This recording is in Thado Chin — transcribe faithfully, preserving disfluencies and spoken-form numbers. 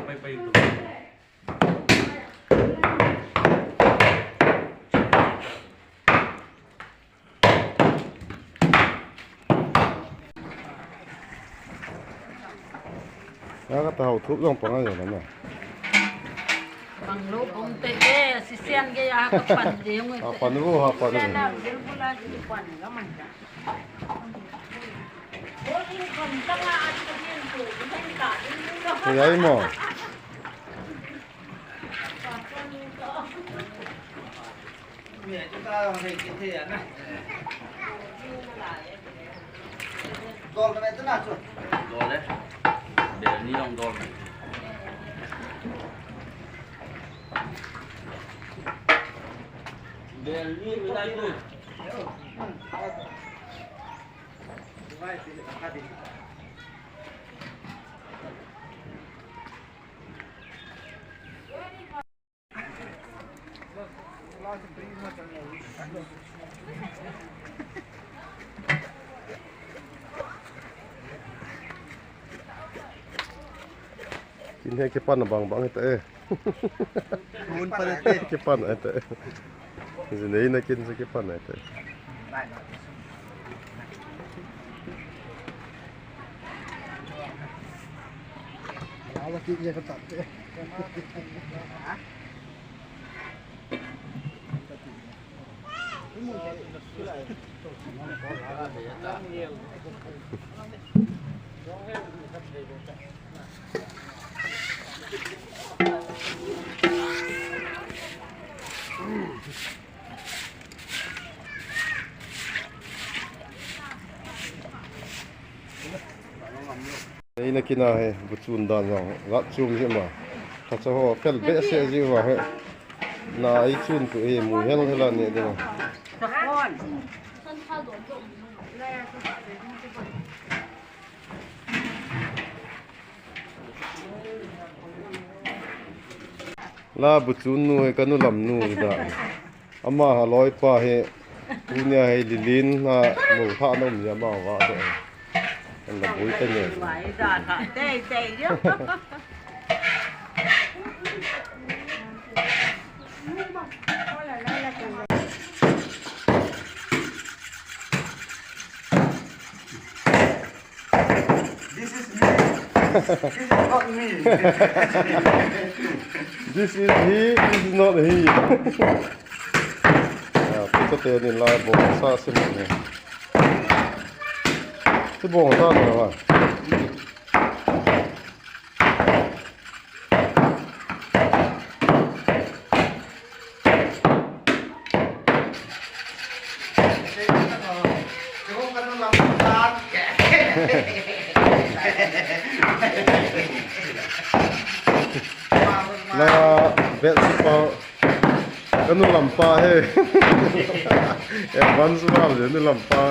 Nga ka tao thup jong pang a jong na. Pang lo pong te e, si sian ge ya ka pan de yong. Ha pan vo, ha pan vo. Sian na bul bul a si pan ga man ja. Bol in kon ta nga a si sian tu, di kan ta di lo. Ko yai mo. Dol na mai tu na chu. Dol le. Bel ni jong dol. Bel ni mai tu. Kin he kipan bang bang hita e. Mun pan ate. Kipan ate. Jinei na kin se kipan ate. Ala ki ye ka tate. Ei na kina he, bu chun dan jong, lat chum ji ma. Kha cha ho, fel be se ji wa he. Na ei chun tu he, mu hel hel a ne de. La bu chun nu he, ka nu lam nu da. Ama ha loi pa he, tunia he lilin ha, mu tha nom ya ma wa da. An la bui ta ne. Tei, tei, yo. This is me. This is not me. This is he, this is not he. Ya, pu ka te ni la bo sa se mo ne. Ti bo sa ne wa. Na bet si pa. Ka nu lampa he. Advance ma le nu lampa.